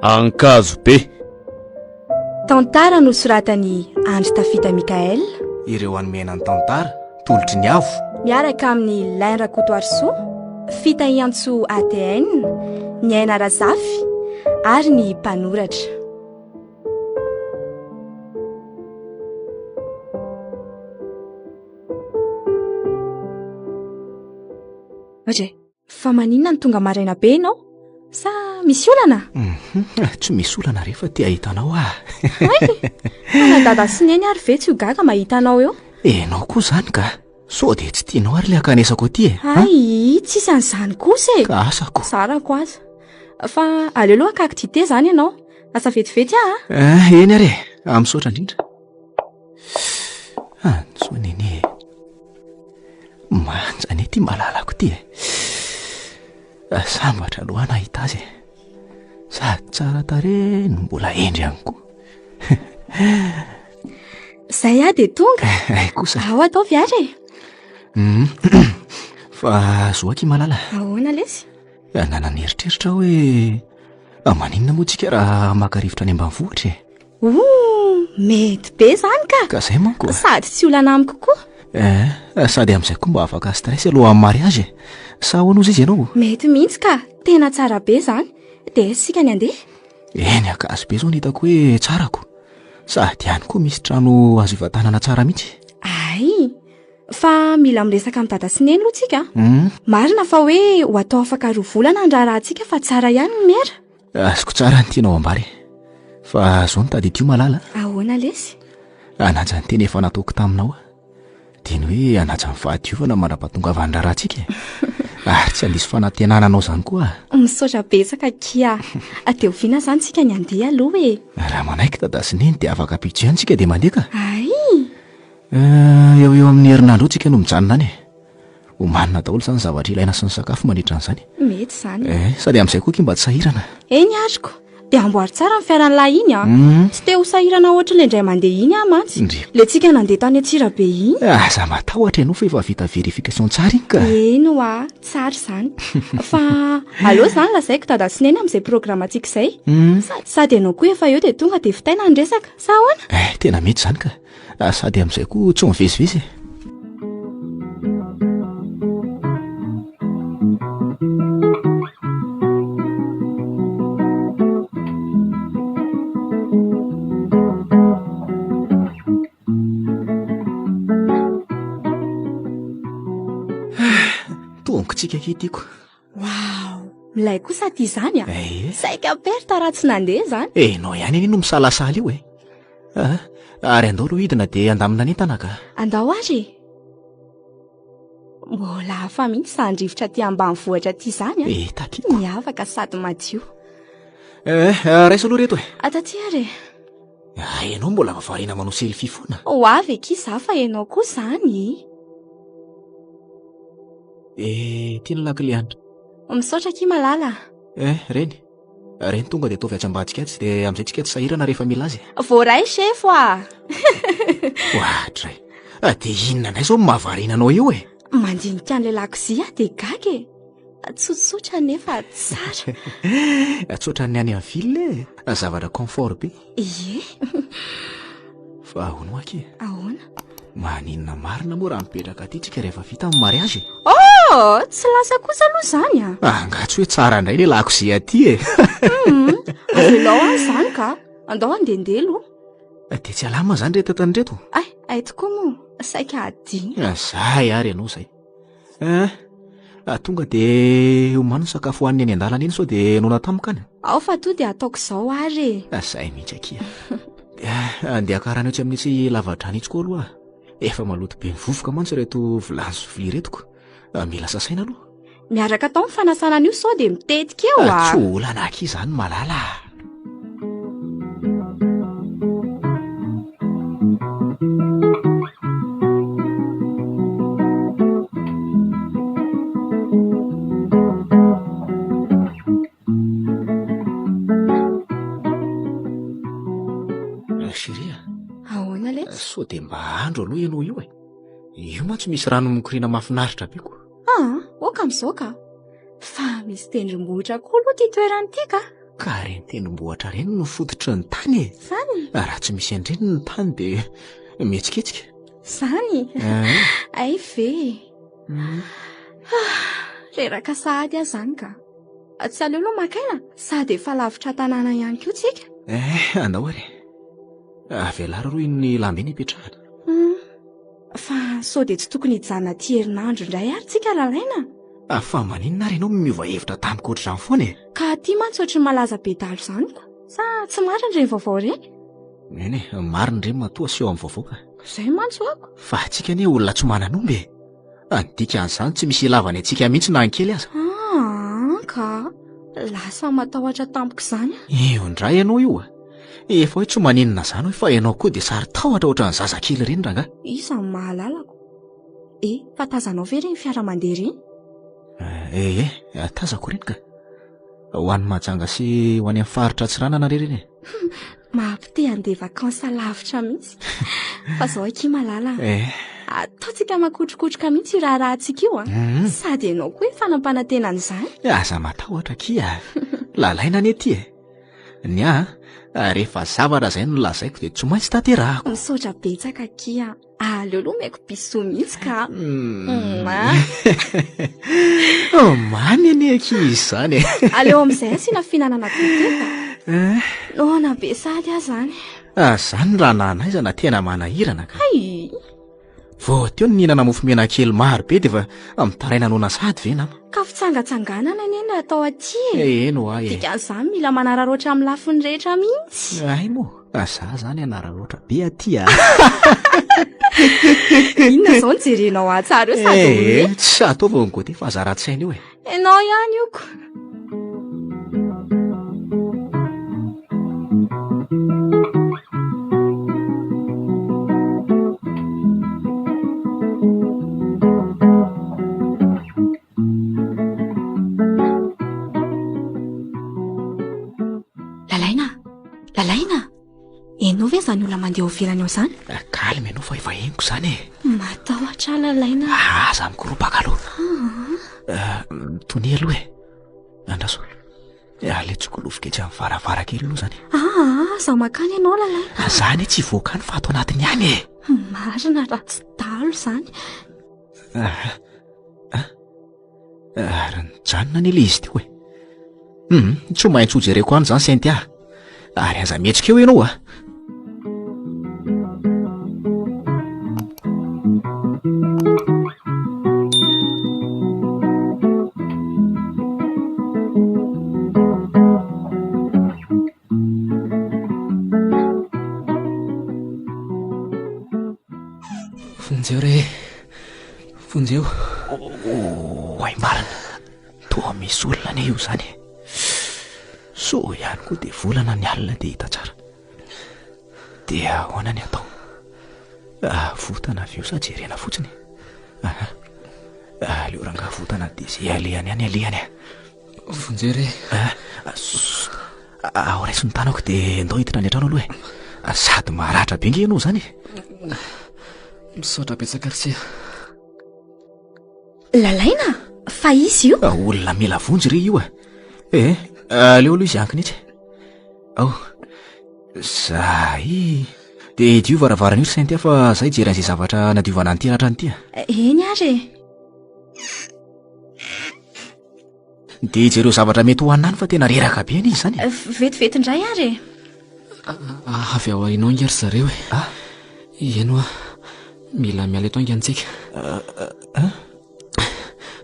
Ankazobe. Tantara nosoratan'i Andry Tafita Michael. Ireo hanomena ny tantara, tolotry ny avo. Miaraka amin'i Lain Rakotoarisoa, Fitahiantsoa ATN, Niaina Razafy ary ny mpanoratra. Re, fa maninona no tonga maraina be ianao? Sa misy olana? Mhm, tsy misy olana re fa te hahita anao aho. Hay, fa na dada sy neny ary ve tsy ho gaga mahita anao eo? Ianao koa izany ka. Sao dia tsy tianao ary ilay hankanesako aty e? Hay, tsisy an'izany kosa e. Ka asako. Zarako aza. Fa aleo aloha haka dite izany ianao. Lasa vetivety aho a. Eh, eny ary e. Ah, misaotra indrindra. Antsoa nene e. Manja anie ity malalako ity e. Ah, sambatra aloha aho nahita azy e. Sady tsara tarehy no mbola hendry ihany koa. Zay aho dia tonga. Ay kosa. Ao ataovy ary e. Mm. Fa zo aky malala. Ahoana lesy? Nanana eritreritra aho hoe ah, maninona moa tsika raha maka rivotra any ambanivohitra e? Oh, mety be zany ka. Ka zay manko. Sady tsy olana amiko koa. Eh, sady amin'izay koa mba afaka stress aloha amin'ny mariage e. Sa ahoana ozy izy ianao? Mety mihitsy ka, tena tsara be zany. Dia isika ny andeha? Eny Ankazobe be zao ny hitako hoe tsarako. Sady any koa misy trano azo ivantanana tsara mihitsy. Ay, fa mila miresaka amin'i dada sy neny aloha tsika. Hmm. Marina fa hoe ho atao afaka roa volana ny raharahantsika fa tsara ihany ny miera. Azoko tsara ny tianao ambara e. Fa zao no tadidio malala. Ahoana lesy? Hanaja ny teny efa nataoko taminao aho. Dia ny hoe hanaja ny fahadiovana mandra-pahatongavan'ny raharahantsika e. Ary tsy handiso fanantenana anao izany koa aho. Misaotra betsaka akia. Dia oviana izany tsika ny handeha aloha e? Raha manaiky dada sy neny dia afaka ampitso ihany tsika dia mandeha ka. Ay! Eh, eo eo amin'ny herinandro eo tsika no mijanona any e. Omanina daholo izany zavatra ilaina sy ny sakafo mandritra an'izany. Mety izany. Eh, sady amin'izay koa ki mba tsy sahirana. Eny ariko. Dia amboary tsara ny fiaran'lahy iny an. Mm. Tsy te ho sahirana ohatry ilay indray mandeha iny aho mantsy. Ndry. Ilay tsika nandeha tany Antsirabe iny. Aza matahotra ianao fa efa vita vérification tsara iny ka. Eny hoa, tsara izany. Fa aleo izany lazaiko dada sy neny amin'izay programantsika izay. Mm. Sady ianao koa efa eo dia tonga dia vitaina ny resaka. Sa ahoana? Eh, tena mety izany ka. Ah, sady amin'izay koa tsy mivezivezy e. Tongotsika akia tiako. Wow! Milay kosa aty izany a! Eh. Saika perte raha tsy nandeha izany. Enao ihany anie no misalasala io e. Ah, ary andao aloha hidina dia handamina ny entana ka. Andao ary e. Mbola hafa mihitsy izany rivotra aty ambanivohitra aty izany a. Eh, tadidiko. Miavaka sady madio. Eh, eh, raiso aloha ireto e. Taty ary e. Ah, ianao mbola variana manao selfie foana. Ho avy akia za fa ianao koa izany e. Eh, ity ny lakile an. Misaotra akia malala. Eh, reny. Reny tonga dia ataovy atsy ambadika atsy dia amin'izay tsika tsy sahirana rehefa mila azy. Voaray sefo a. Oadray. Ah, dia inona indray izao no mahavariana anao eo e? Mandinika an'ilay lakozia aho dia gaga e. Tsotsotra nefa tsara. Tsotra ny any amin'ny ville e. Zavatra confort be. Ie. Fa ahoana ho'a akia? Ahoana? Maninona marina moa raha mipetraka aty tsika rehefa vita ny mariage e? Oh, tsy lasa kosa aloha izany a. Ah, angaha tsy hoe tsara indray ilay lakozia aty e? Hum, avelao any izany ka. Andao handehandeha aloha. Dia tsy alama izany ireto entana ireto? Ay, ay tokoa moa, saika hadino. Ah, Zay ary ianao izay. Eh, ah, tonga dia omano ny sakafo hohanina eny an-dalana eny sao dia noana tampoka any. Ao fa to dia ataoko izao ary e. Ah, zay mihitsy akia. Eh, andeha hakarana etsy amin'itsy lavadrano itsy koa aloha. Efa maloto be mivovoka mantsy ireto vilany sy vilia ireto ko. Ah, mila sasaina aloha. Miaraka atao ny fanasana an'io sao dia mitetika eo Ah, ah. tsy olana akia izany malala. Chérie a! Ahoana letsy? Sao dia mba andro aloha ianao io e? Io mantsy misy rano mikoriana mahafinaritra be ko. Ah, ok amin'izao ka. Fa misy tendrombohitra koa aloha ity toerana ity ka. Ka ireny tendrombohitra ireny no fototry ny tany e. Zany? Raha tsy misy an'ireny ny tany dia mihetsiketsika. Zany? Eh. Hay ve e. Ah, reraka sahady aho izany ka. Tsy aleo aloha maka aina sady efa lavitra tanàna ihany koa tsika. Eh, andao ary. Avelaro aloha iny lamba iny ipetrahana. Hmm. Fa sao dia tsy tokony hijanona aty herinandro indray ary tsika Lalaina? Ah, fa maninona ary ianao miova hevitra tamiko ohatr'izany foana e? Ka aty mantsy ohatry ny malaza be dalo izany ko. Sa tsy marina ireny vaovao ireny? Eny e, marina ireny matoa aseho amin'ny vaovao ka. Izay mantsy hoako. Fa antsika anie olona tsy manan'omby e. Ny dikan'izany tsy misy ilavany antsika mihitsy na ny kely aza. Ah, ka. Lasa matahotra tampoka izany aho. Io indray ianao io a. Efa hoe tsy maninona izany hoe fa ianao koa dia saro-tahotra ohatran'ny zazakely ireny rangahy. Iza no mahalalako? E, fa tazanao ve ireny fiara mandeha ireny? Eh, eh, tazako ireny ka. Ho any Mahajanga sy ho any amin'ny faritra Antsiranana re ireny e. Mampite handeha vacances lavitra mihitsy. Fa zao akia malala. Eh. Ataontsika makotrokotroka mihitsy io raharahantsika io a. Mhm. Sady ianao koa efa nampanantena an'izany. Aza matahotra akia. Lalaina anie ity e. Ny ahy, rehefa zavatra izay no lazaiko dia tsy maintsy tanterahako. Misaotra betsaka akia. Aleo aloha omeko bisous mihitsy ka. Mm. Oh, mamy anie akia izany e. Aleo amin'izay asiana fihinanana goûter ka. Eh. Noana be sady aho izany. Ah, izany raha nanaizana tena manahirana ka. Hay. Vao teo ny nihinana mofo mena kely maro be dia efa mitaraina noana sady ve nama? Ka fitsangatsanganana anie no atao aty e. Eh, eny hoa e. Dikan'izany mila manararaotra amin'ny lafiny rehetra mihitsy. Hay moa. Ah, za zany hanararaotra be aty a. Inona izao no jerenao ahy tsara eo sady Eh, homehy? tsy ataovy ny goûter fa aza ratsy-saina eo e. Ianao ihany io ko. Lalaina, Lalaina, ianao ve izany olona mandeha ao ivelany ao izany? Ah, calme ianao fa efa henoko izany e. Matahotra aho Lalaina. Ah, aza mikoropaka aloha. Ah. Ah, tonia aloha e. Andraso. Aleo tsikolovika etsy amin'ny varavarankely aloha izany. Ah, aza makany ianao Lalaina. Ah, za anie tsy hivoaka any fa ato anatiny ihany e. Marina raha tsy dalo izany. Ah, ah. Ary nijanona anie ilay izy teo e. Hum, tsy maintsy ho jereko any izany Cynthia. Ary aza mihetsika eo ianao a. Vonjeo re. Vonjeo. Oay marina. Toa misy olona anie io izany e. Soa ihany koa dia volana ny alina dia hita tsara. Dia ahoana ny atao? Avotana avy eo sa jerena fotsiny? Aha. Aleo rangaha avotana dia izay alehany ihany alehany a. Vonjeo re. Ao raiso ny tanako dia ndao hiditra any an-trano aloha e. Sady maratra be nge ianao izany e. Misaotra betsaka ry se. Lalaina? Fa izy io? Olona mila vonjy re io a. Eh, aleo aloha izy ankina etsy. Ao. Zay. Dia hidio varavarana io ry Cynthia fa zay hijery an'izay zavatra nadiovana an'ity ratra an'ity a. Eny ary e. Dia jereo zavatra mety ho hanina any fa tena reraka be anie izy izany e. Vetivety indray ary e. Avy ao aorianao ange ry zareo e. Ah? Eny hoa, mila miala eto haingana tsika.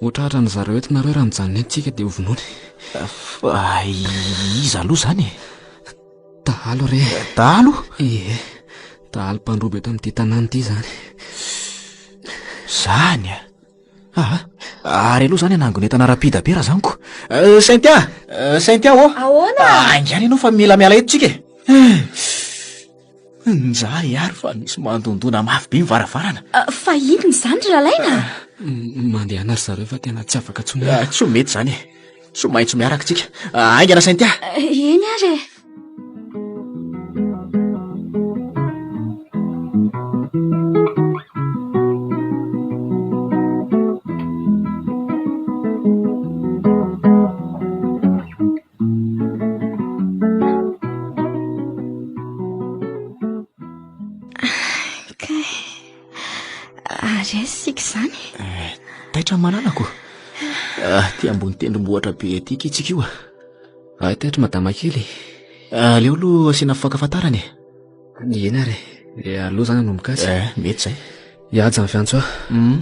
Ho tratran'ny zareo eto nareo raha mijanona eto tsika dia ho vonoiny. Fa iza aloha izany e? Dahalo re. Dahalo? Ie, dahalo mpandroba eto amin'ity tanàna ity izany. Izany a! Aa, ary aloha zany hanangona entana rapide be raha zany ko. Eh, Cynthia, eh, Cynthia ô. Ahoana? Haingana ianao fa mila miala eto tsika e. Eh, Njay ary fa misy mandondona mafy be ny varavarana. Eh, Fa inona izany ry Lalaina? Mandehana ry zareo fa tena tsy afaka intsony. Ah, Tsy ho mety izany e. Tsy maintsy miaraka tsika. Ah, Haingana Cynthia. Eh, Eny ary e. Ary aiza isika izany? Eh, taitra ny malalako. Ah, aty ambony tendrombohitra be aty kitsika io. Ah, taitra madama kely. Aleo aloha asiana fankafantarana e. Eny ary e. Aleo izany hanomboka azy. Eh, mety izay. Hihaja ny fiantso ahy. Mm.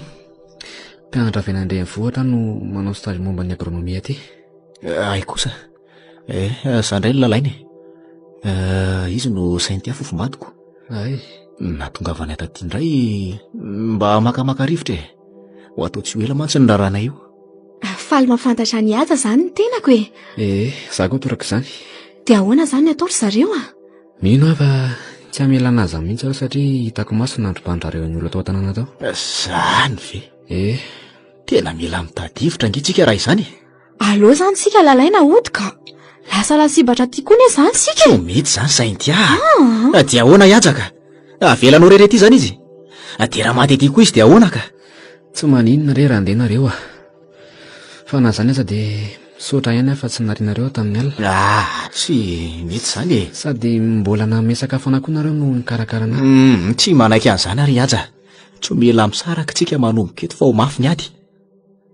Mpianatra avy any an-drenivohitra no manao stage momba ny agronomie aty. Ay kosa. Eh, za indray no lalaina e. Eh, izy no Cynthia fofombadiko. Ay. Nahatongavana taty indray mba makamaka rivotra e. Ho atao tsy ho ela mantsy ny raharahanay io. Faly mahafantatra an'i Haja izany ny tenako e. Eh, za koa toraka izany. Dia ahoana izany ny atao ry zareo a? Mino aho fa tsy hamelana azy mihitsy aho satria hitako maso ny nandroban-drareo ny olona tao an-tanàna tao. Izany ve? Eh. Tena mila mitady hevitra ange tsika raha izany e. Aleo izany tsika lalaina hody ka. Lasa lasibatra aty koa ne izany tsika e. Tsy mety izany Cynthia a. Dia ahoana i Haja ka? Avelanao irery aty izany izy? Dia raha maty aty koa izy dia ahoana ka? Tsy maninona re raha andeha nareo a. Fa na izany aza dia misaotra ihany aho fa tsy narianareo aho tamin'ny alina. Ah, tsy mety izany e. Sady mbola nanome sakafo anah koa nareo no nikarakara anah. Hum, tsy manaiky an'izany ary i Haja. Tsy mila misaraka tsika manomboka eto fa ho mafy ny ady.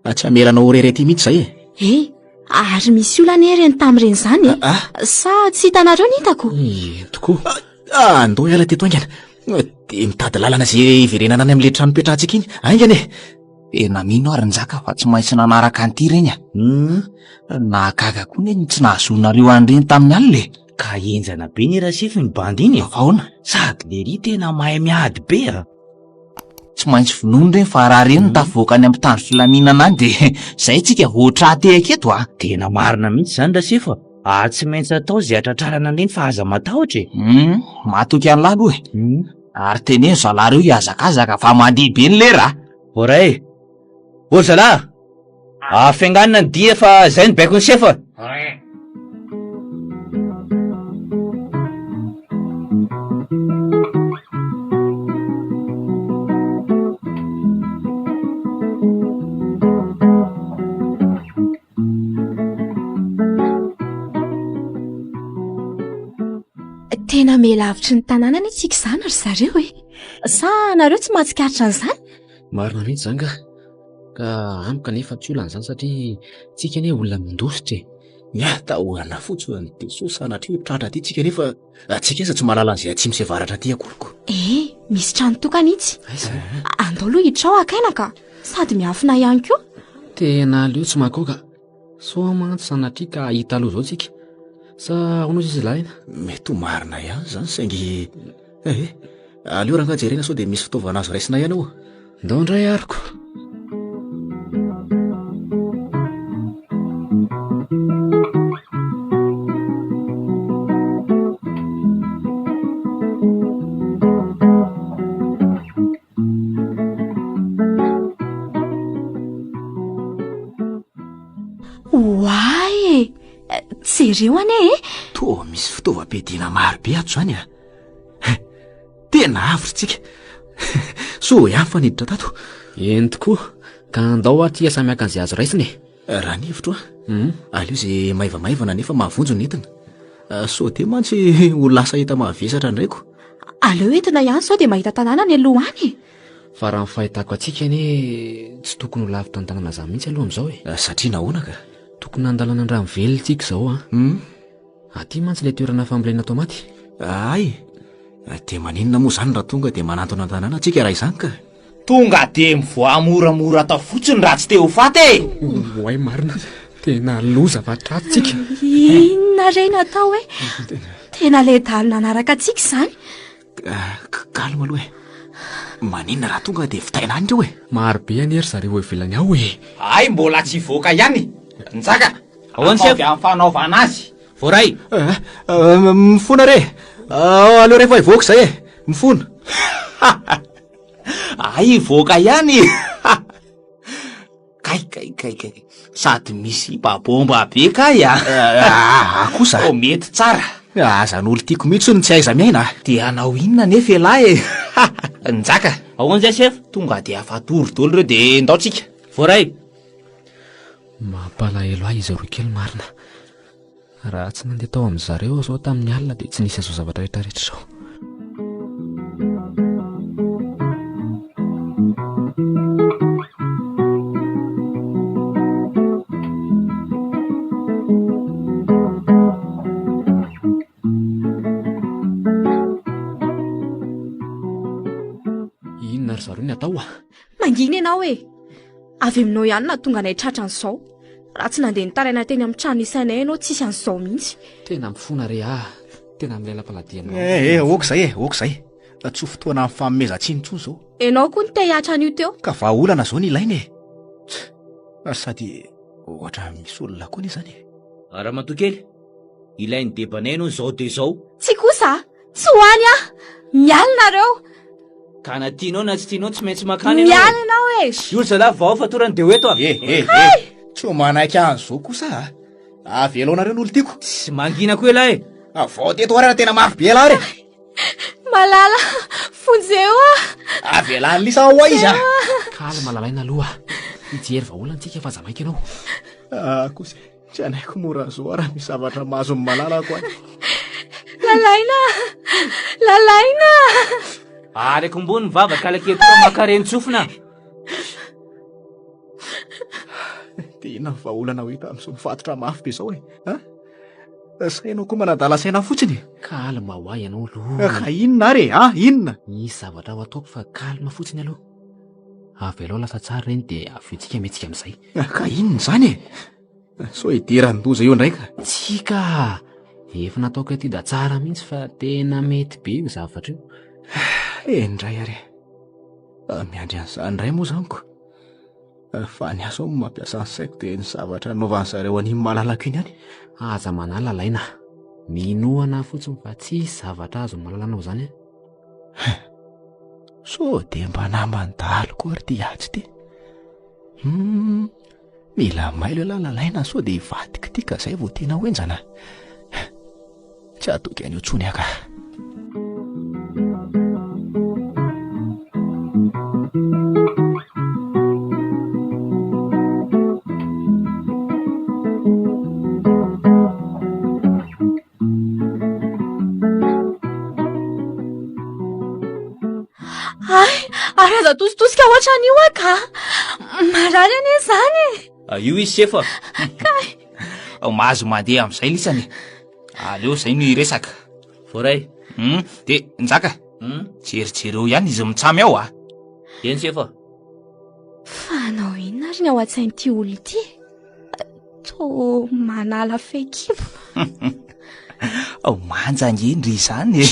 Tsy hamela anao ho irery aty mihitsy izay e. Eh, ary misy olona anie ireny tamin'ireny izany e. Ah, ah. Sa tsy hitanareo ny hitako? Eny tokoa. Ah, andao hiala teto haingana. Dia mitady lalana izay hiverenana any amin'ilay trano nipetrahantsika iny. Haingana e. Tena mino aho ry Njaka fa tsy maintsy nanaraka an'ity ireny a. Hmm. Nahagaga koa ne ny tsy nahazoanareo an'ireny tamin'ny alina e. Ka henjana be ny rasefo ny bandy iny e. Ahoana? Sady lery tena mahay miady be a. Tsy maintsy vonoina ireny fa raha ireny no tafavoaka any amin'ny mpitandro filaminana any dia izay tsika vao tra-tehaka eto a. Tena marina mihitsy izany Rasefo a. Ary tsy maintsy atao izay hatratrarana an'ireny fa aza matahotra e. Hum, matoky an'lah aloha e. Hum. Ary teneno zalahy ireo hihazakazaka fa mandeha be ny lera a. Voaray e. Ô ry zalahy! Afianganina ny dia fa izay no baikon'ny sefo a. Tena miha lavitry ny tanàna anie tsika izany ry zareo e. Sa nareo tsy mahatsikaritra an'izany? Marina mihitsy izany kah. Ka amiko anefa tsy olana izany satria tsika anie olona mandositra e. Ny atahorana fotsiny dia sao sanatria ho tratra aty tsika nefa tsika aza tsy mahalala an'izay atsimo sy avaratra aty akory ko. Eh, misy trano tokana itsy. Aiza? Andao aloha hiditra ao haka aina ka. Sady miafina ihany koa. Tena aleo tsy makao ka. Soa mantsy sanatria ka hahita loza ao tsika. Sa ahoana ozy izy lahy? Mety ho marina ihany izany saingy eh, aleo rangahy jerena sao dia misy fitaovana azo raisina ihany ao. Ndao indray aroko. Oay e! Jereo anie e! Toa misy fitaovam-piadiana maro be ato izany a! Tena avotra tsika. Soa ihany fa niditra tato. Eny tokoa, ka andao aty samy haka an'izay azo raisina e. Raha ny hevitro a, hmm? aleo izay maivamaivana nefa mahavonjy no entina. Ah, sao dia mantsy ho lasa hita mahavesatra indray ko. Aleo entina ihany sao dia mahita tanàna any aloha any e. Fa raha ny fahitako antsika anie tsy tokony ho lavitra ny tanàna izany mihitsy aloha amin'izao e. Ah, satria nahoana ka? Tokony handalana an-dranovelona tsika izao an. Hmm? Aty mantsy ilay toerana fambolena tomaty. Hay! Dia maninona moa izany raha tonga dia manantona an-tanàna tsika raha izany ka? Tonga dia mivoaha moramora tao fotsiny raha tsy te ho faty e! Oay marina, tena loza fa tratsika. Inona re no atao e? Tena ilay dahalo nanaraka antsika izany. Calme aloha e. Maninona raha tonga dia vitaina any ireo e? Maro be anie ry zareo ivelany ao e. Hay mbola tsy hivoaka ihany. Njaka, Ahoana chef? Ataovy amin'ny fanaovana azy. Voaray. Eh, eh, mifona re. Eh, aleo rehefa hivoaka izay e. Mifona. Hay hivoaka ihany. Kay kay kay kay. Sady misy babomba be kay a. Ah, kosa. Oh, mety tsara. Aza n'olo tiako mihitsy no tsy aiza miaina. Dia hanao inona nefa ialahy e? Njaka. Ahoana izay chef? Tonga dia afa-tory daholo ireo dia ndao tsika. Voaray. Mampalahelo ahy izy roa kely marina. Raha tsy nandeha tao amin-dry zareo aho izao tamin'ny alina dia tsy nisy an'izao zavatra rehetra rehetra izao. zareo ny atao a. Mangina ianao e! Avy aminao ihany nahatonga anay tratra an'izao. Raha tsy nandeha nitaraina teny amin'ny trano nisy anay ianao tsisy an'izao mihitsy. Tena mifona re ah. Tena milela-paladia aminao. Eh, eh, ok izay e, ok izay. Tsy ho fotoana mifanomezan-tsiny intsony izao. Ianao koa no te hihatra an'io teo. Ka vahaolana izao no ilaina e. Sady ohatran'ny misy olona koa anie izany e. Ramatoa kely, ilain'ny debanay ianao izao dia izao. Tsia kosa a! Tsy ho any aho! Miala nareo! Ka na tianao na tsy tianao tsy maintsy makany ianao. Miala ianao e! Io ry zalahy vao fatorany dia ho eto a! Eh, eh, eh! Tsy ho manaiky an'izao kosa a! Avelao nareo ny olon-tiako. Tsy mangina koa ialahy e! Vao teto ary tena mafy be ialahy re! Malala, vonjeo aho! Avelan'i Lisa ho aiza izy a! Calme Lalaina aloha. Hijery vahaolana tsika fa aza maika ianao. Ah, kosa e. Tsy anaiko mora zo raha misy zavatra mahazo ny malalako any. Lalaina! Lalaina! Ary akombony ny vava kalaketo fa maka ren-tsofina. Dia inona ny vahaolana ho hita amin'izao mifatotra mafy be izao e? Ha? Sa ianao koa manadala saina fotsiny e? Calme ho ahy ianao aloha. Ka inona ary e? Ha? Inona? Misy zavatra ho ataoko fa calme fotsiny aloha. Avelao lasa tsara ireny dia avy eo tsika mihetsika amin'izay. Ka inona izany e? Sao hidiran-doza eo indray ka. Tsia ka! Efa nataoko aty da tsara mihitsy fa tena mety be io zavatra io. Eny indray ary e. Miandry an'izany indray moa izany ko. Fa ny ahy izao no mampiasa ny saiko dia ny zavatra anaovan'ny zareo an'iny malalako iny ihany. Aza manala Laina. Minoa anah fotsiny fa tsisy zavatra azon'ny malalanao izany an. Sao dia mba naman'ny dahalo koa ary ity atsy ity. Hum, mila mailo ialahy Lalaina sao dia hivadika ity ka zay vao tena ho henjana. Tsy hatoky an'io intsony aho ka. Ay, ary aza atositosika ohatran'io aho ka. Marary anie izany e. Ah, io izy sefo a. Kay. Mahazo mandeha amin'izay lisany e. Aleo izay no hiresaka. Voaray. Hmm, de Njaka. Hmm? Jerijereo ihany izy mitsamy ao a. Eny sefo a. Fa hanao inona ary ny ao an-tsain'ity olona ity e? Toa manala fehikibo. Ao manja ange ndry izany e.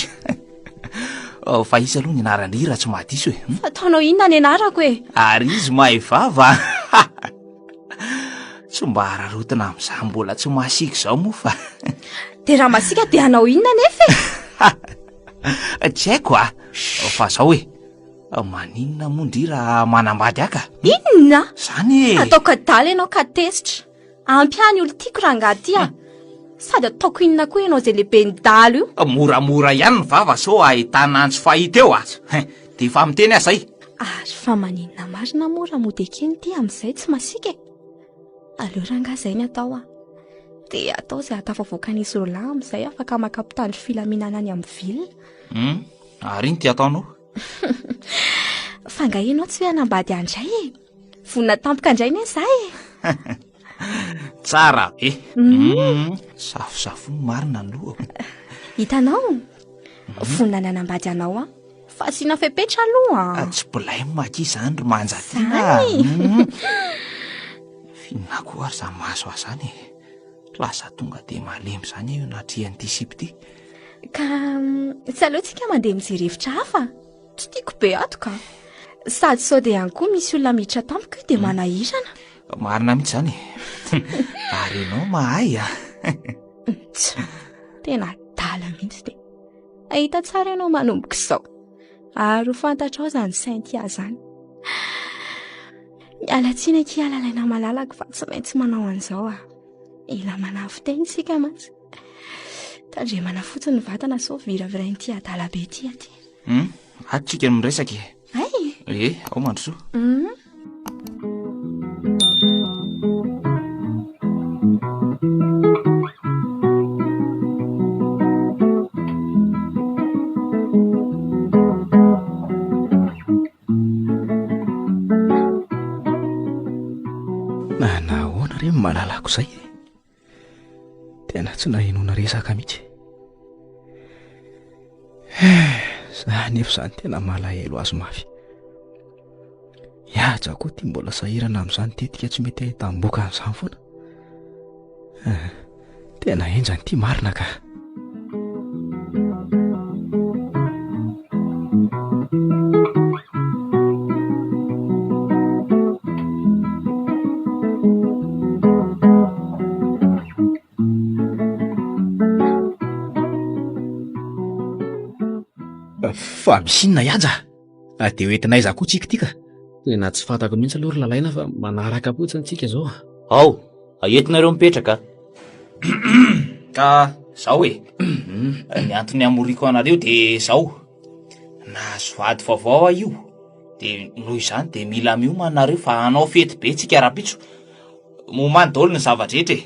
Oh, fa iza aloha ny anaran-dry raha tsy mahadiso e? Hmm? Fa ataonao inona ny anarako e? Ary izy mahay vava. Tsy mba araraotina amin'izany mbola tsy masiaka izao moa fa. Dia raha masiaka dia hanao inona anefa e? Tsy haiko a. Fa zao e. Maninona moa ndry raha manambady ahy ka? Inona? Zany e! Ataoko adala ianao ka tezitra. Ampy ahy ny olon-tiako rangahy ty a! Sady ataoko inona koa ianao izay lehiben'ny dahalo io? Moramora ihany ny vava sao ahitana antso fahita eo a! Dia efa miteny aho izay. Ary fa maninona marina moa raha mody ekeny ity amin'izay tsy masiaka e? Aleo rangahy izay ny atao a! Dia atao izay hahatafavoaka an'izy roalahy amin'izay afaka maka mpitandro filaminana any amin'ny ville. Hum, ary ino ty ataonao? Fa nga ianao tsy hoe hanambady ahy indray e? Vonona tampoka indray anie za e! Tsara be. Mm. Safosafo ny marina ny lohako. Hitanao? Vonona ny hanambady anao aho. Fa asiana fepetra aloha. Ah, tsy blème akia izany ry Manjatiana. Zany. Mm. F'inona koa ary izany mahazo ahy izany e? Lasa tonga dia malemy izany eo anatrehan'ity sipa ity. Ka tsy aleo tsika mandeha mijery hevitra hafa? Tsy tiako be ato ka. Sady sao dia ihany koa misy olona miditra tampoka eo dia manahirana. Marina mihitsy izany e. Ary ianao mahay a. Tsa, tena adala mihitsy dia. Hahita tsara ianao manomboka izao. Ary ho fantatrao izany Cynthia izany. Miala tsiny akia Lalaina malalako fa tsy maintsy manao an'izao aho. Mila manavo-tena isika mantsy. Tandremana fotsiny ny vatana sao viravirain'ity adala be ity aty. Hmm, ato tsika no miresaka e. Ay! Eh, ao mandrosoa. Hmm. Nahoana re ny malalako izay e? Tena tsy nahenoana resaka mihitsy. Za nefa izany tena malahelo azy mafy. Haja koa ty mbola sahirana amin'izany tetika tsy mety ahitam-bokany izany foana. Eh, tena henjana ity marina ka. Fa misy inona i Haja? Ah, dia hoentina aiza koa tsika ity ka? Tena tsy fantako mihitsy aloha ry Lalaina fa manaraka fotsiny tsika izao. Ao, entinareo mipetraka. Ka zao e, ny antony hamoriako anareo dia zao, nahazo vady vaovao aho io, dia noho izany dia mila miomana nareo fa hanao fety be tsika rahampitso. Momany daholo ny zava-drehetra e.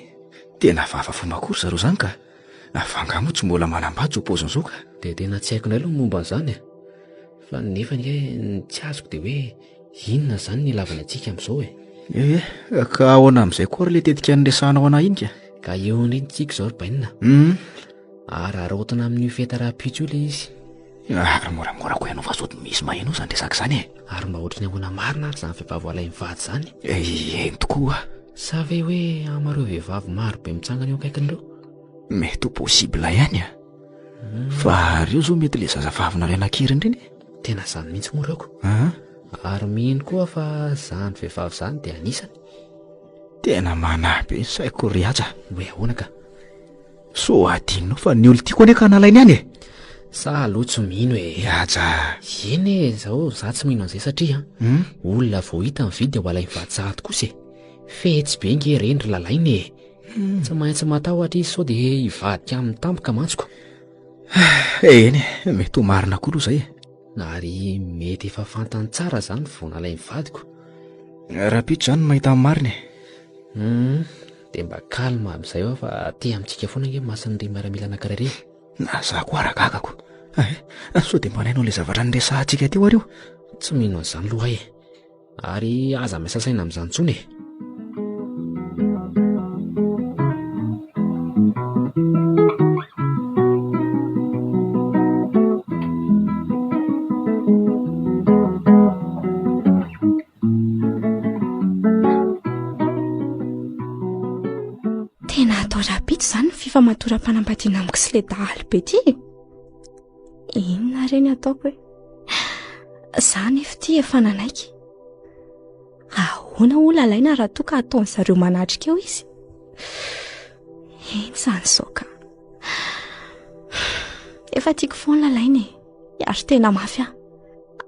Tena vava fomba akory zareo zany ka. Fa angaha moa tsy mbola manambady zao paoziny zao ka? Dia tena tsy haiko indray aloha ny momba an'izany e. Fa nefa ange ny tsy azoko dia hoe inona izany ny ilavana antsika amin'izao e? Eh, ka ahoana amin'izay koa ary ilay tetika niresahanao anah iny ka? Ka eo indrindra tsika izao ry Bainina. Hmm. Araraotina amin'io fety rahampitso io ilay izy. Ary moramora koa ianao fa sao dia misy maheno izany resaka izany e. Ary mba ohatry ny ahoana marina ary izany vehivavy ho alain'ny vady izany? Eh, eny tokoa. Sa ve hoe amareo vehivavy maro be mitsangana eo akaikin'ireo? Mety ho possible ihany a. Fa reo zao mety le zazavavy nalaina an-keriny ireny e. Tena izany mihitsy moa reoko. An? Ary mino koa fa izany vehivavy izany dia anisany. Tena manahy be ny saiko ry Haja. Hoe ahoana ka? Sao adinonao fa ny olon-tiako anie ka nalainy ihany e. Sa aloha tsy mino e. Haja. Eny e, zao za tsy mino an'izay satria Hmm? olona vao hita ny vy dia ho alainy vady sahady kosa e. Fetsy be nge ireny ry Lalaina e. Tsy maintsy matahotra izy sao dia hivadika aminy tampoka mantsy ko. Eny e, mety ho marina koa aloha izay e. Ary mety efa fantany tsara izany vao nalain'ny vadiko. Rahampitso izany no mahita ny marina e. Hum, dia mba calme amin'izay aho fa aty amintsika foana ange masin'ireny miaramila anankiray ireny. Na za koa ara gagako. Eh, sao dia mba nainao ilay zavatra niresahantsika teo ary io? Tsy mino an'izany loha e. Ary aza miasa saina amin'izany intsony e. Tena atao rahampitso izany ny fifamatoram-panambadiana amiko sy ilay dahalo be ity e. Inona re ny ataoko e? Za nefa ity efa nanaiky. Ahoana hoy Lalaina raha toa ka ataon zareo manatrika eo izy? Eny izany izao ka. Efa tiako foana Lalaina e. Ary tena mafy aho.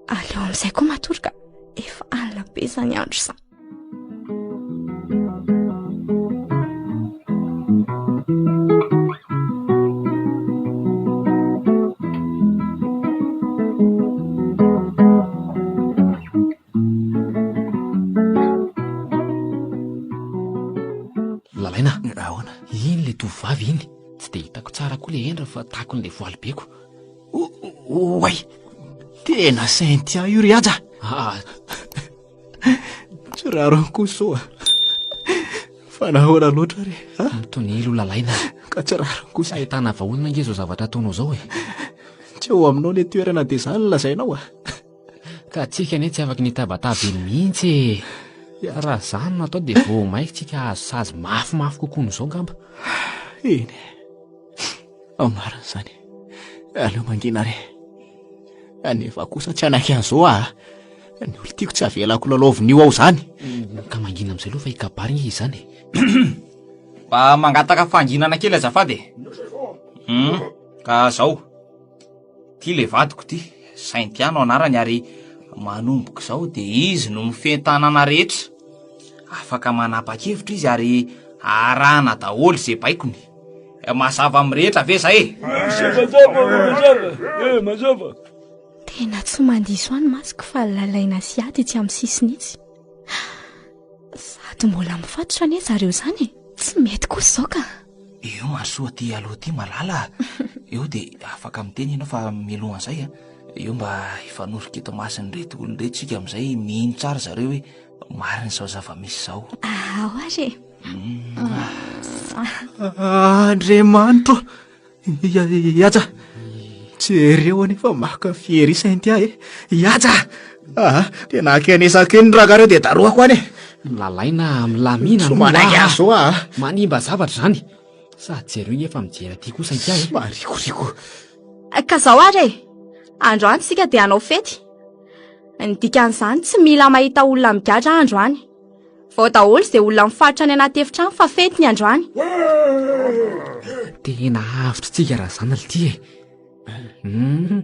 Aleo amin'izay koa matory ka efa alina be izany andro izany. Lalaina, Ahoana? iny le tovovavy iny. Tsy dia hitako tsara koa le endriny fa takon'ilay voaly beko. Oay! Tena Cynthia io ry Haja! Ah, Tsy rariny koa soa. Fa nahoana loatra re? Ha? Mitonilo lalaina. Ka tsy rariny kosa. Ahitana vahaolana ange izao zavatra ataonao izao e. Tsy eo aminao le toerana dia izany no lazainao a. Ka tsika anie tsy afaky ny hitabataba eny mihitsy e. Raha izany no atao dia vao maika tsika hahazo sazy mafimafy kokoa noho izao angamba. Eny e. Ao marina izany. Aleo mangina re. Nefa kosa tsy hanaiky an'izao aho. Ny olon-tiako tsy avelako lalaovin'io aho izany. Ka mangina amin'izay aloha fa hikabary nge izany e. Mba mangataka fahanginana kely azafady e. Hmm, ka zao. Ty le vadiko ty, Cynthia no anarany ary manomboka izao dia izy no mifehy tanàna rehetra. Afaka manapa-kevitra izy ary arahana daholo izay baikony. Mazava amin'ny rehetra ve zay e? Mazava, mazava, eh, mazava. Tena tsy mandiso any masiko fa lalaina sy ady etsy amin'ny sisiny etsy. Sady mbola mifatotra anie zareo izany e. Tsy mety kosa izao ka. Eo mahasoa aty aloha aty malala a. Eo dia afaka miteny ianao fa mialohan'izay a. Eo mba hifanorika eto mason'ireto olona ireto isika amin'izay mino tsara zareo hoe marina izao zava-misy izao. Ao ary e. Andriamanitro! Ihaja! Jereo anefa maka fiery Cynthia e. Hihaja! Ah, tena akenesako eny rangahy reo dia darohako any e. Lalaina milamina Tsy manaiky azy zao ah. Manimba zavatra izany. Sady jereo nge fa mijery aty koa Cynthia e. Marikoriko. Ka zao ary e. Androany isika dia hanao fety. Ny dikan'izany tsy mila mahita olona migadra androany. Vao daholo izay olona mifaritra any anaty efitrano fa fety ny androany. Tena avotra tsika raha zany ry ty e. Hmm,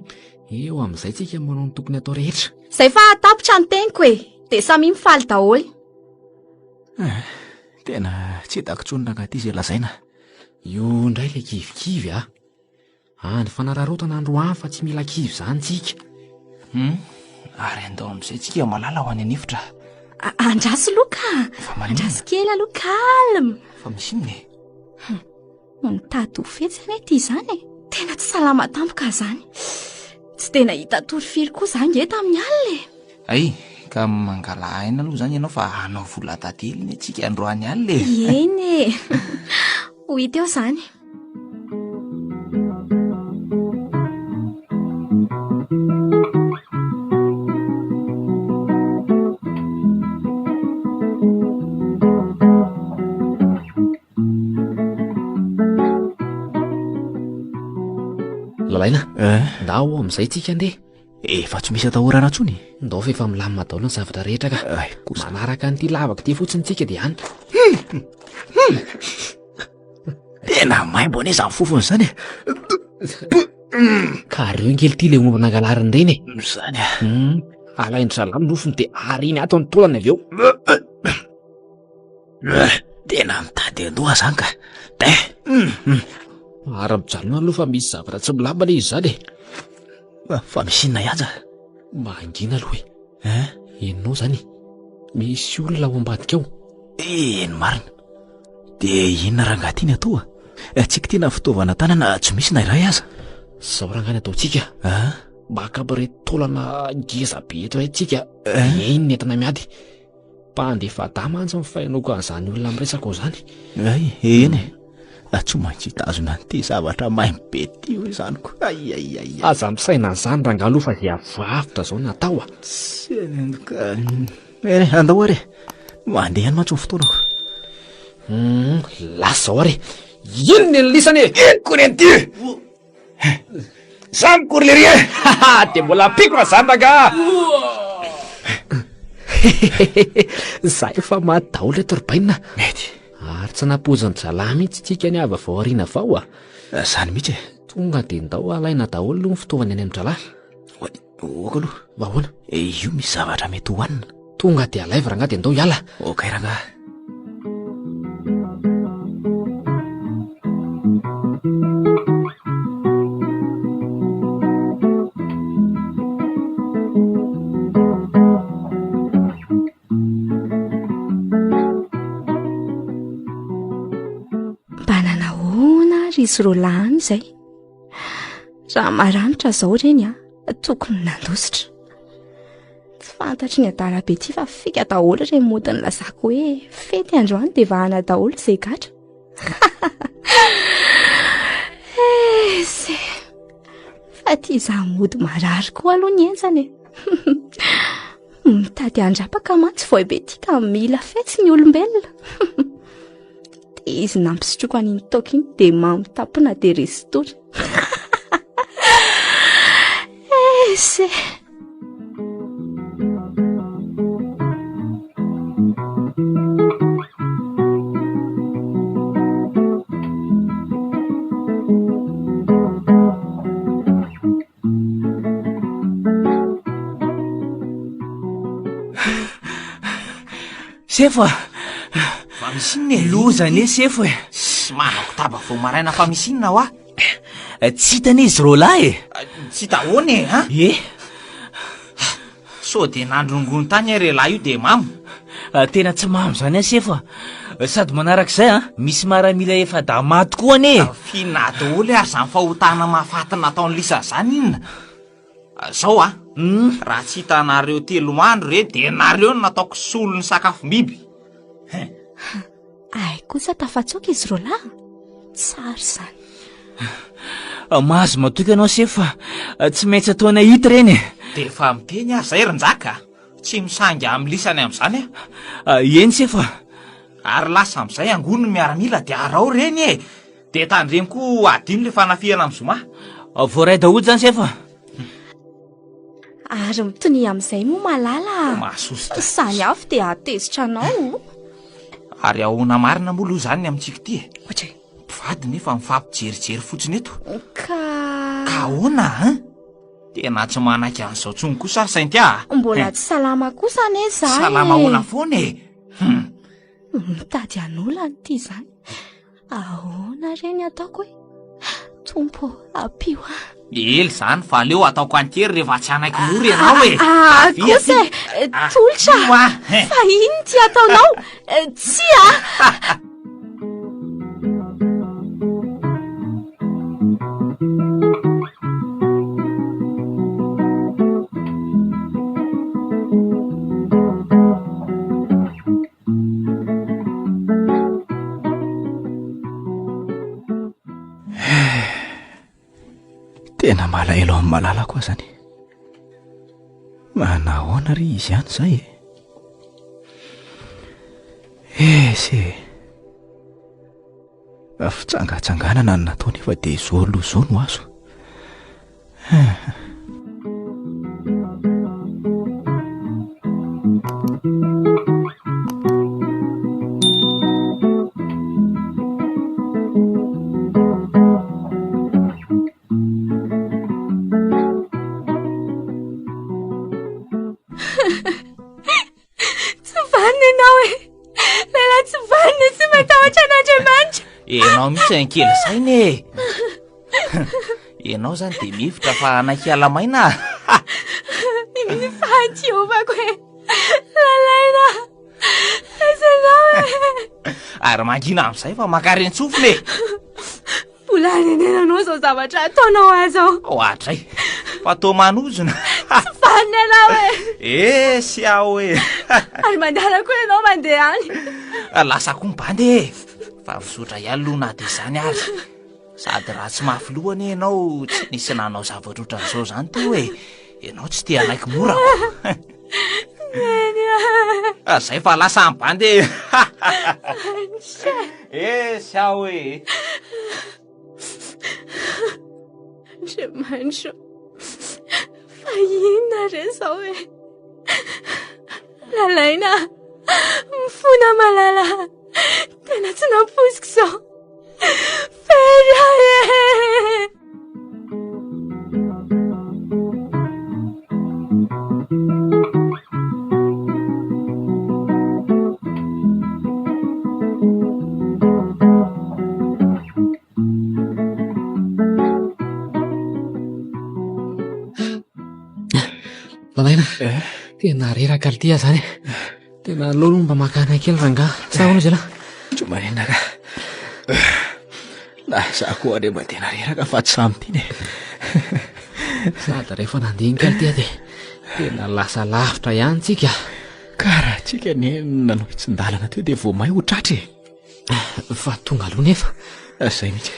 eo amin'izay tsika manao ny tokony atao rehetra. Izay fa tapitra ny teniko e. Dia samia mifaly daholo. Eh, tena tsy hitako intsony rangahy ity izay lazaina. Io indray ilay kivikivy a. Andro fanararaotana androany fa tsy mila kivy izany tsika. Hum, ary andao amin'izay tsika malala ho any an'efitra. Andraso aloha ka. Fa maninona? Andraso kely aloha, calme. Fa misy inona e? Mitady ho fetsy anie ity izany e. Tena tsy salama tampoka izany. Tsy dia nahita tory firy koa za nge tamin'ny alina e. Ay, ka mangala aina aloha izany ianao fa hanao vola tantely anie tsika androany alina e. Eny e. Ho hita eo izany. Lalaina, Eh? ndao amin'izay tsika andeha. Efa tsy misy atahorana intsony. Ndao fa efa milamina daholo ny zavatra rehetra ka. Ay, kosa. Manaraka an'ity lavaka ity fotsiny tsika dia any. Tena maimbo anie izany fofona izany e. Ka reo kely ity le omby nangalariny ireny e. Izany a. Hmm, alain-dry zalahy ny nofony dia ariny ato ny taolany avy eo. Tena mitady an-doha izany ka. Dai. Ary mijanona aloha fa misy zavatra tsy milamina izy izany e. Fa misy inona ihany za? Mangina aloha e. Hein? Henonao izany? Misy olona ao ambadika ao. Eny marina. Dia inona rangahy ty ny atao a? Eh, tsy kitiana fitaovana tanana tsy misy na iray aza. Zao rangahy ny ataontsika. Ah? Maka amin'ireto taolana ngeza be eto ireto tsika. Eh? Eny ny entana miady. Mpandefa dahy mantsy ny fahenoako an'izany olona miresaka ao izany. Ay, eny e. Ah, tsy maintsy hitazona an'ity zavatra maimbo be ity hoy izany ko. Ay, ay, ay. Aza misaina an'izany rangahy aloha fa izay avoavotra izao no atao a. Tsy ka. Eny, andao ary e. Mandeha ihany mantsy ny fotoanako. Hmm, lasa izao ary e. Inona ny lisany e? Eniko ny an'ity! Zany kory lery e! Dia mbola ampiako raha zany rangaha! Za efa maty daholo reto ry bainina. Mety. Ary tsy nampoizin-dry zalahy mihitsy tsika ny avy avao aoriana avao a. Zany mihitsy e. Tonga dia ndao alaina daholo aloha ny fitaovana any amin-drahalahy. Oay, ok aloha. Ahoana? Io misy zavatra mety hohanina. Tonga dia alaivo rangahy dia ndao hiala. Ok rangahy. Mba nanahoana ary izy roalahy any izay? Raha maranitra izao ireny a, tokony nandositra. Tsy fantatry ny adala be ity fa fika daholo ireny mody nilazako hoe fety androany dia vahana daholo izay gadra. Esy. Fa ty izaho mody marary koa aloha ny henjana e. Mitady handrapaka mantsy voay be ty ka mila fetsy ny olombelona. Dia izy nampisotroako an'iny toaka iny dia mamo tampona dia resin-tory. Esy. Sefo a! Fa misy inona e? Loza anie sefo e! Sy manako taba vao maraina fa misy inona hoa? Tsy hita anie izy roalahy e! Tsy hita ahoana e, ha? E! Sao dia nandrongony tany re lahy io dia mamo? Tena tsy mamo izany aho sefo a! Sady manarak'izay a, misy maramila efa-dahy maty koa anie e! F'inona daholo ary izany fahotana mahafaty nataon'i Lisa izany inona? Zao a, raha tsy hitanareo telo andro re dia nareo no nataoko solon'ny sakafom-biby. Hein. Hay kosa tafatsoaka izy roalahy. Tsara izany. Mahazo matoky ianao sefo fa tsy maintsy ataonay hita ireny e. Dia efa miteny aho izay ry Njaka a! Tsy misangy amin'ny lisany amin'izany aho. Eny sefo a! Ary lasa amin'izay angony ny miaramila dia araho ireny e! Dia tandremo koa adino ilay fanafihana amin'ny zoma. Voaray daholo izany sefo a! Ary mitonia amin'izay moa Malala a! Mahasosotra. Izany avy dia hahatezitra anao. Ary ahoana marina moa aloha izany ny amintsika ity e? Ohatray. Mpivady nefa mifampijerijery fotsiny eto. Ka. Ka ahoana an? Tena tsy manaiky an'izao tsony kosa aho Saintia a! Mbola tsy salama kosa anie za e! Salama ahoana foana e? Hum. Mitady hanolana ity izany. Ahoana re ny ataoko e? Tompo ô, ampio aho. Ela izany fa aleo ataoko an-kery rehefa tsy hanaiky mora ianao e. Ah, Avia kosa aty. e, tolotra. Io ah. Fa inona ity ataonao? Tsia. Tena malahelo amin'ny malalako aho zany. Manahoana ry izy any zay e? Esy e. Fitsangatsanganana no natao nefa dia izao loha izao no azo. Tsy vanona ianao e! Lehilahy tsy vanona sy matahotra an'Andriamanitra! Ianao mihitsy ankely saina e! Ianao izany dia mihevitra fa hanaiky hiala maina? Ny fahadiovako e! Lalaina! Aiza ianao e! Ary mangina amin'izay fa mankarentsofina e! Mbola hanenenanao izao zavatra ataonao ahy izao. Ohatray, fa toa manozona. Tsy vanona ianao e. Esy aho e. Ary mandehana koa ianao mandeha any. Lasa koa ny bandy e. Fa mizotra ihany aloha na dia izany ary. Sady raha tsy mafy loha anie ianao tsy nisy nanao zavatra ohatran'izao izany teo e. Ianao tsy te hanaiky mora ko. Neny a. Zay fa lasa ny bandy e. Esy aho e. Andriamanitro, fa inona re izao e? Lalaina, mifona malala, tena tsy nampoiziko izao. Very ahy e! Lalaina, eh? tena reraka ity aho zany e. Tena aleo aloha mba maka aina kely rangahy. Sa ahoana izy ialahy? Tsy maninona ka. Na za koa anie mba tena reraka fa tsy samy tiana e. Sady rehefa nandinika ity aho dia tena lasa lavitra ihany tsika. Ka raha tsika anie nanao hitsin-dalana teo dia vao may ho tratra e. Fa tonga aloha nefa. Zay mihitsy.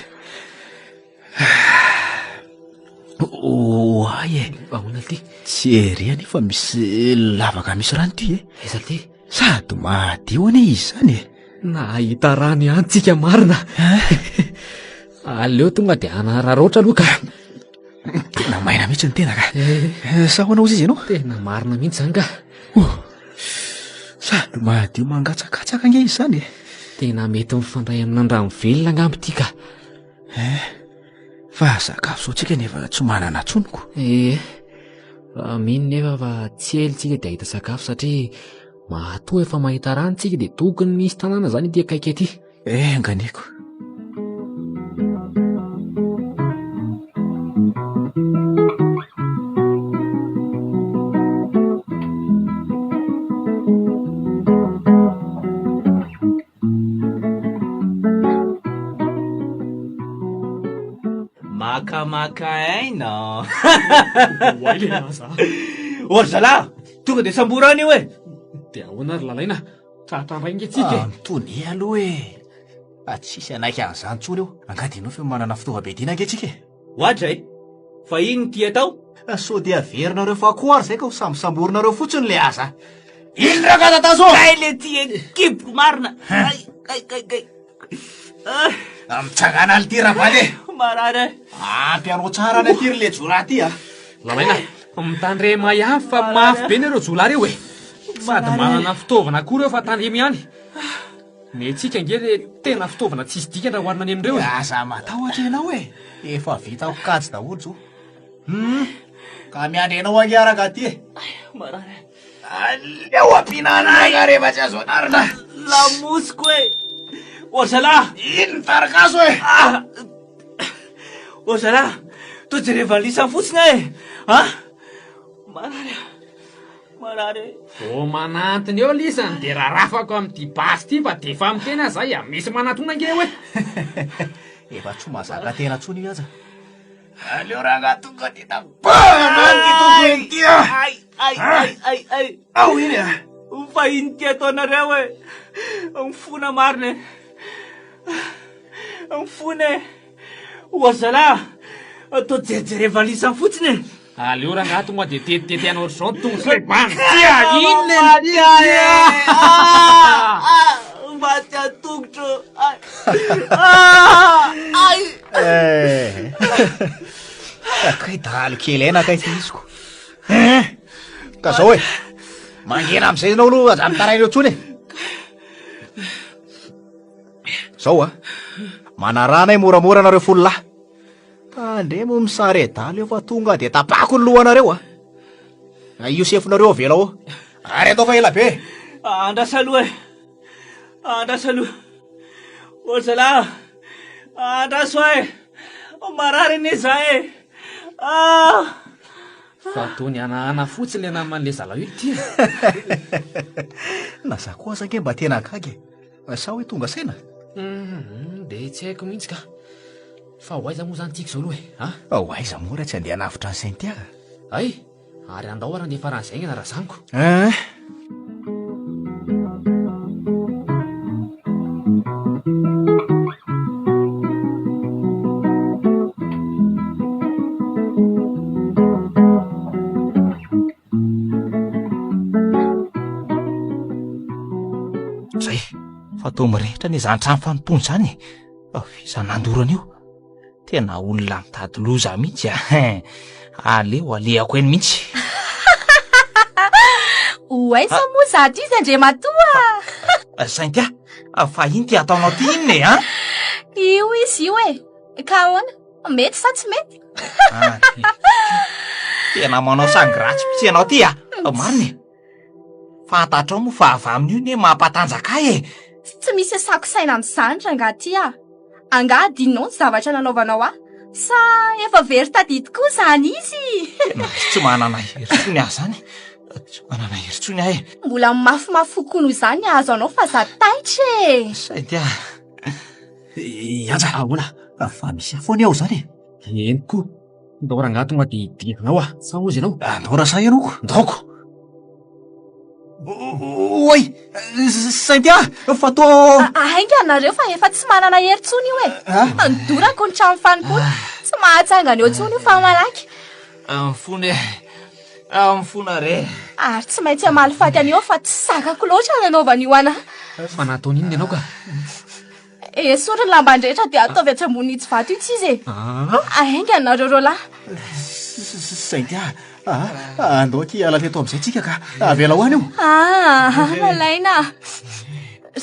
Oay e. Ahoana ity? Tsy ery anie fa misy lavaka misy rano ity e. Aiza ity? Sady madio anie izy izany e. Nahita rano ihany tsika marina. Aleo tonga dia hanararaotra aloha ka. Tena maina mihitsy ny tena ka. Eh. Sa ahoana hozy izy ianao? Tena marina mihitsy izany ka. Oh. Sady madio mangatsakatsaka ange izy izany e. Tena mety mifandray amin'andrano velona angamba ity ka. Eh, fa sakafo zao tsika nefa tsy manana tsony ko. Eh, fa mino nefa fa tsy ela tsika dia hahita sakafo satria matoa efa mahita rano tsika dia tokony misy tanàna zany ety akaiky ety. Eh, anganeko. Makamaka aina. Oay le aza. Ô ry zalahy, tonga dia sambory any io e. Dia ahoana ry Lalaina? Tratra indray nge tsika e. Ah, mitonia aloha e. Ah, tsisy hanaiky an'izany intsony eo. Angaha dia ianao fa manana fitaovam-piadiana ange tsika e. Oadray! Fa inn ty atao? Sao dia averinareo fa koa ary zay ka ho sambosamborinareo fotsiny le aza. Inn rangah tatazo? Kay le ty ekipiko marina! Kay kay kay kay! Ah. Mitsangana alty ravaly e! Marary eh! Ampy anao tsara any aty ry le jiolahy ty a! Lalaina, mitandrema ihany fa mafy be nareo jiolahy reo e! Sady manana fitaovana koa reo fa tandremo ihany. Ny antsika ange le tena fitaovana tsisy dikany raha oharina any amin'ireo e! Aza matahotra ianao e! Efa vitako kajy daholo zao. Hum! Ka miandry anao ange araka aty e! Marary. Aleo ampiana anaka rehefa tsy azo anarina. Lamosiko e! Ô zalahy! Iny ny tarikazo e! Ah! Ô zalahy! Toa jereva lisany fotsiny aho e! Ah! Marary aho. Marary e! Vao manantona eo lisany dia rarafako amin'ity basy ity fa dia efa miteny aho zay a! Misy manatona ange eo e! Efa tsy mahazaka tena intsony io aza. Aleo rangahy tonga dia tapahana ity tongony ity a! Ay, ay, ay, ay, ay. Ao iny a! Fa ino ty ataonareo e? Mifona marina e. Mifona e. Oa zalahy, atao jerijereva lisany fotsiny e. Aleo rangahy tonga dia tetitety anao ohatr'izao ny tongotr'ilay bandy ty a! Inona Maty ahy e! Ah! Maty an-tongotro. Ay. Ah! Ay! Eh. Kay dahalo kely aina kay ty iziko. Eh. Ka zao e. Mangina amizay ianao aloha aza mitaraina eo intsony e. Zao a. Manaraha anay moramora nareo folo lahy. Tandremo misary adala eo fa tonga dia tapako ny lohanareo a. Io sefonareo avela ao. Ary atao fa ela be. Andraso aloha e. Andraso aloha. Ô zalahy. Andraso aho e. Marary anie za e. Ah! Fa toa nihanahana fotsiny le naman'le zalahy io ity e. Na za koa aza ange mba tena gaga e. Sa hoe tonga saina? Hum, dia tsy haiko mihitsy ka. Fa ho aiza moa izany tsika izao aloha e? A? Ho aiza moa raha tsy handeha hanavotra an'i Cynthia? Hay, ary andao ary handeha faran'izay haingana raha zaniko. Hein? Zay, fa toa mirehitra anie izany trano fanompoana izany e. Iza nandoro an'io? Tena olona mitady loza mihitsy a. Aleo alehako eny mihitsy. Ho aiza moa zato izy Andriamatoa? Cynthia, fa ino ty ataonao ty inona e, an? Io izy io e. Ka ahoana? Mety sa tsy mety? Ah, Tena manao sangy ratsy mihitsy ianao ty a. Marina e. Fantatrao moa fa avy amin'io ne mampatanjaka ahy e. Tsy misy asako saina amin'izany rangahy ty a. Angaha adinonao ny zavatra nanaovanao ahy? Sa efa very tadidy koa izany izy? Tena tsy manana hery intsony aho izany. Tsy manana hery intsony aho e. Mbola mafimafy kokoa noho izany ny hahazo anao fa za taitra e. Sainty a. Ianja, ahoana? Fa misy afo anie ao izany e. Eny koa. Ndao rangahy tonga dia hidiranao aho. Sa hozy ianao? Andao raha sahy ianao ko. Ndaoko. Oay! Cynthia, fa toa... Haingana nareo fa efa tsy manana hery intsony io e. Nidorako ny trano fanompoana. Tsy mahatsangana eo intsony io fa malaky. Mifona e. Mifona re. Ary tsy maintsy hamaly faty an'io aho fa tsy zakako loatra ny nanaovana io anà. Fa nataony inona ianao ka? Esory ny lamban-drehetra dia ataovy atsy ambonin'itsy vato itsy izy e. Haingana nareo roalahy. Cynthia, andao akia hiala teto amin'izay tsika ka. Avelao any io. Ah, Lalaina.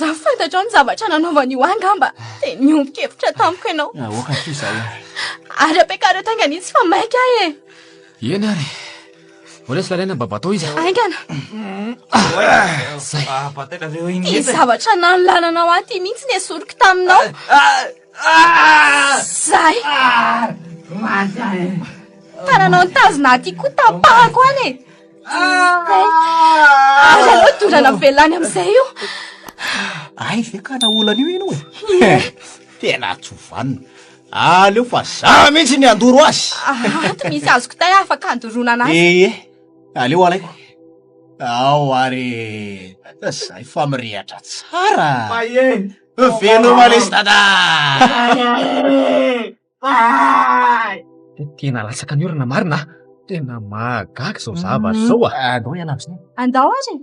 Raha fantatrao ny zavatra nanaovana io angamba dia niombon-kevitra tamiko ianao. Aoka akia izay. Ary ampiakaro eto haingana itsy fa maika aho e. Eny ary. Ho resy Lalaina mba batao izy. Haingana. Zay. Ty zavatra nanolananao ahy ty mihitsy nesoriko taminao. Zay. Tananao nitazona ahy ty koa tapahako any e. Zay. Ary aleo dorana velona any amin'izay io. Ay ve ka naolana io ianao e? Tena tsy ho vanona. Aleo fa za mihitsy ny handoro azy. Ato misy azoko tay afaka handoroana anazy. Ee, aleo alaiko. Ao ary zay fa mirehatra tsara. Maie. Veloma lesy dada. Tena latsaka ny orana marina a! Tena mahagaga izao zavatra izao a! Andao hiala amin'izay. Andao ary e!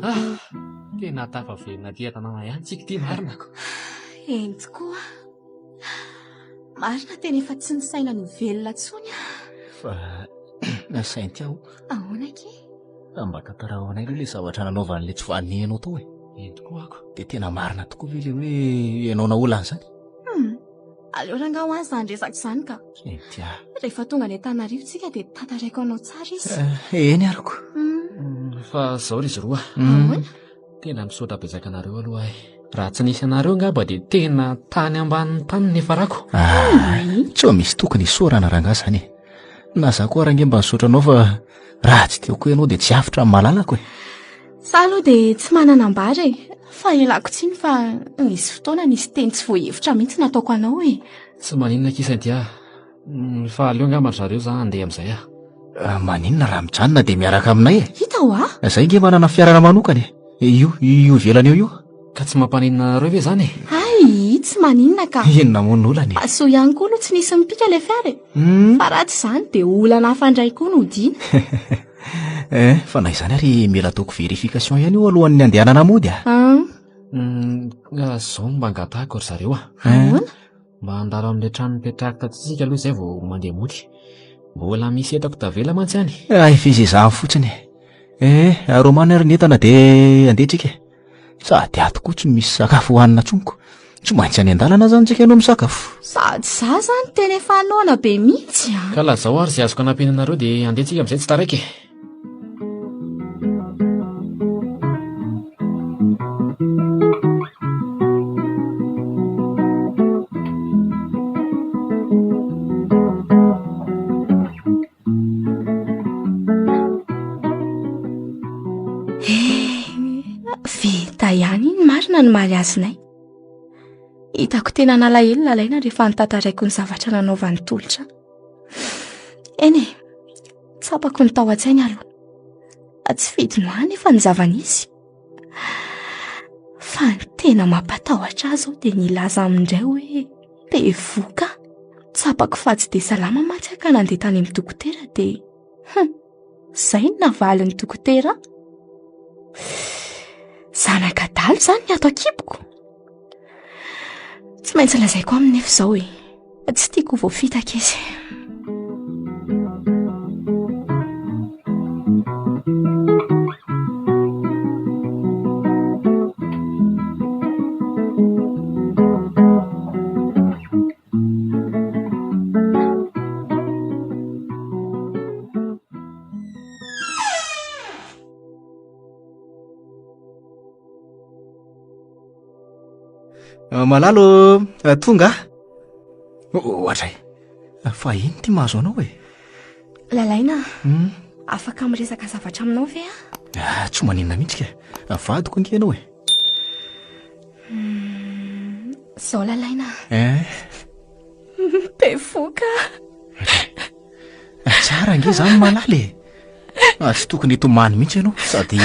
Ah! Tena tafaverina aty an-tanàna ihany tsika ity marina ko. Eny tokoa. Marina tena efa tsy nisaina ny ho velona intsony aho. Fa nasainty aho. Ahoana akia? Mba tantarao anay aloha ilay zavatra nanaovan'ilay tsy vanona anao tao e. Eny tokoa ako. Dia tena marina tokoa ve ilay hoe ianao naolana izany? Hum, aleo rangaha ho azy izany resaka izany ka. Cynthia. Rehefa tonga any Antananarivo tsika dia tantaraiko anao tsara izy. Eh, eny aroko. Hmm. Fa zao ry izy roa. Ahoana? Tena misaotra betsaka anareo aloha ahy. Raha tsy nisy anareo angamba dia tena tany ambanin'ny tany ny niafarako. Ah, tsy misy tokony hisaorana rangahy izany e. Na za koa range mba nisaotra anao fa raha tsy teo koa ianao dia tsy avotra ny malalako e. Za aloha dia tsy manana ambara e, fa ialako tsiny fa nisy fotoana nisy teny tsy voahevitra mihitsy nataoko anao e. Tsy maninona akia Cynthia, fa aleo angamba ry zareo za handeha amin'izay ah. Ah, maninona raha mijanona dia miaraka aminay e? Hita hoa? Zay nge manana fiarana manokana e. Io, io ivelany eo io. Ka tsy mampaninona anareo ve izany e? Hay, tsy maninona ka. Inona moa ny olana e? Fa soa ihany koa aloha tsy nisy nipika ilay fiara e. Fa raha tsy izany dia olana hafa indray koa no hodiana. Eh, fa na izany ary mila ataoko vérification ihany io alohan'ny andehanana mody a. Ah. Zao no mba angatahako ry zareo a. Ahoana? Mba handalo amin'ilay trano nipetrahako taty tsika aloha izay vao mandeha mody. Mbola misy entako tavela mantsy any. Ay, fizezahany fotsiny e. Eh, aromano ary ny entana dia andeha tsika e. Sady ato koa tsy misy sakafo hohanina intsony ko. Tsy maintsy any an-dalana zany tsika no misakafo. Sady za zany tena efa noana be mihitsy a. Ka lazao ary izay azoko anampiana anareo dia andeha tsika amin'izay tsy taraiky e. Vita ihany iny marina ny mariazinay. Hitako tena nalahelo Lalaina rehefa notantaraiko ny zavatra nanaovan'ny tolotra. Eny e, tsapako ny tao an-tsainy aloha. Tsy fidiny ho ahy nefa ny zava-nisy. Fa ny tena mampatahotra ahy izao dia ny hilaza aminy indray hoe bevoka. Tsapako fa tsy dia salama mantsy aho ka nandeha tany amin'ny dokotera dia hum, izay no navalin'ny dokotera ahy. Zanak'adalo izany ny ato an-kiboko. Tsy maintsy lazaiko aminy nefa izao e. Tsy tiako ho voafitaka izy. Malala ô, tonga aho. Ohatray. Fa ino ty mahazo anao e? Lalaina, afaka miresaka zavatra aminao ve aho? Ah, tsy maninona mihitsy ka. Vadiko ange ianao e. Zao Lalaina. Eh? Bevoka. Tsara ange izany Malala e. Ah, tsy tokony hitomany mihitsy ianao sady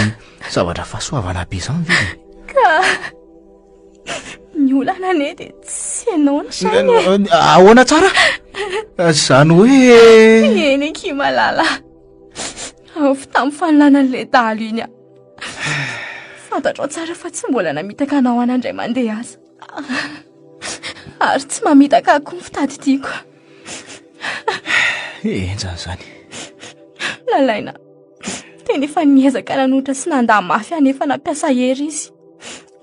zavatra fahasoavana be izany ve e. Ka ny olana anie dia tsy ianao ny saina e. Ahoana tsara? Izany hoe Eny akia Malala. Avy tamin'ny fanolanan'ilay dahalo iny aho. Fantatrao tsara fa tsy mbola namitaka anao any indray mandeha aza. Ary tsy mamitaka ahy koa ny fitadidiako. Henjana izany. Lalaina, tena efa niezaka nanohitra sy nandà mafy aho nefa nampiasa hery izy.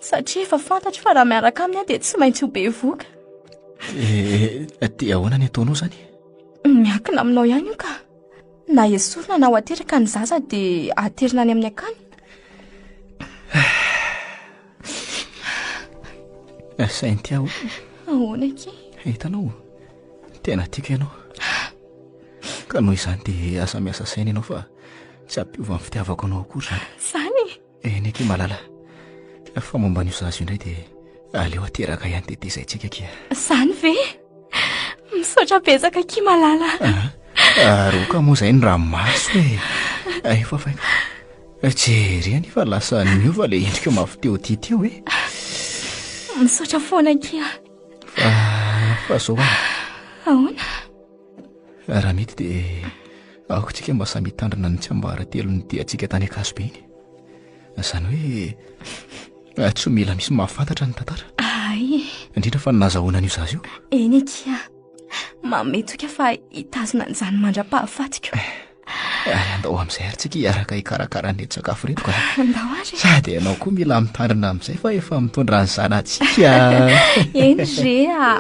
Satria efa fantatro fa raha miaraka aminy aho dia tsy maintsy ho bevoka. Eh, dia ahoana ny ataonao izany? Miankina aminao ihany io ka. Na esorina na ho ateraka ny zaza dia aterina any amin'ny akany. Cynthia o. Ahoana akia? Hitanao, tena tiako ianao. Ka noho izany dia aza miasa saina ianao fa tsy hampiova ny fitiavako anao akory izany. Izany? Eny akia malala. Fa momba an'io zaza io indray dia aleo ateraka ihany dia tezaintsika akia. Izany ve? Misaotra betsaka akia malala. Ah, roka moa izay ny ranomaso e. Efa faika. Jereo anefa lasa niova ilay endrika mafy teo ity teo e. Misaotra foana akia. Fa fa zao a. Ahoana? Raha mety dia aoka tsika mba samy hitandrina ny tsiambaratelon'ny diantsika tany Ankazobe iny. Izany hoe eh, tsy mila misy mahafantatra ny tantara. Ay. Indrindra fa ny nazahoana an'io zaza io. Eny akia. Manome toky aho fa hitazona an'izany mandra-pahafatiko. Eh, ary andao amin'izay ary tsika hiaraka hikarakara an'ireto sakafo ireto ka. Andao ary. Sady ianao koa mila mitandrina amin'izay fa efa mitondra ny zanatsika. Eny re a.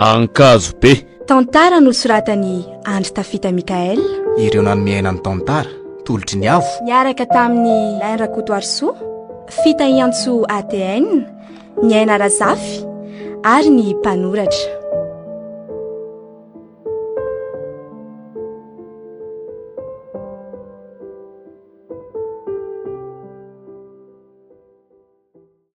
Ankazobe. Tantara nosoratan'i Andry Tafita Mickaël. Ireo nanome aina ny tantara, tolotry ny avo. Niaraka tamin'i Lain Rakotoarisoa, Fitahiantsoa ATN, Niaina Razafy ary ny mpanoratra.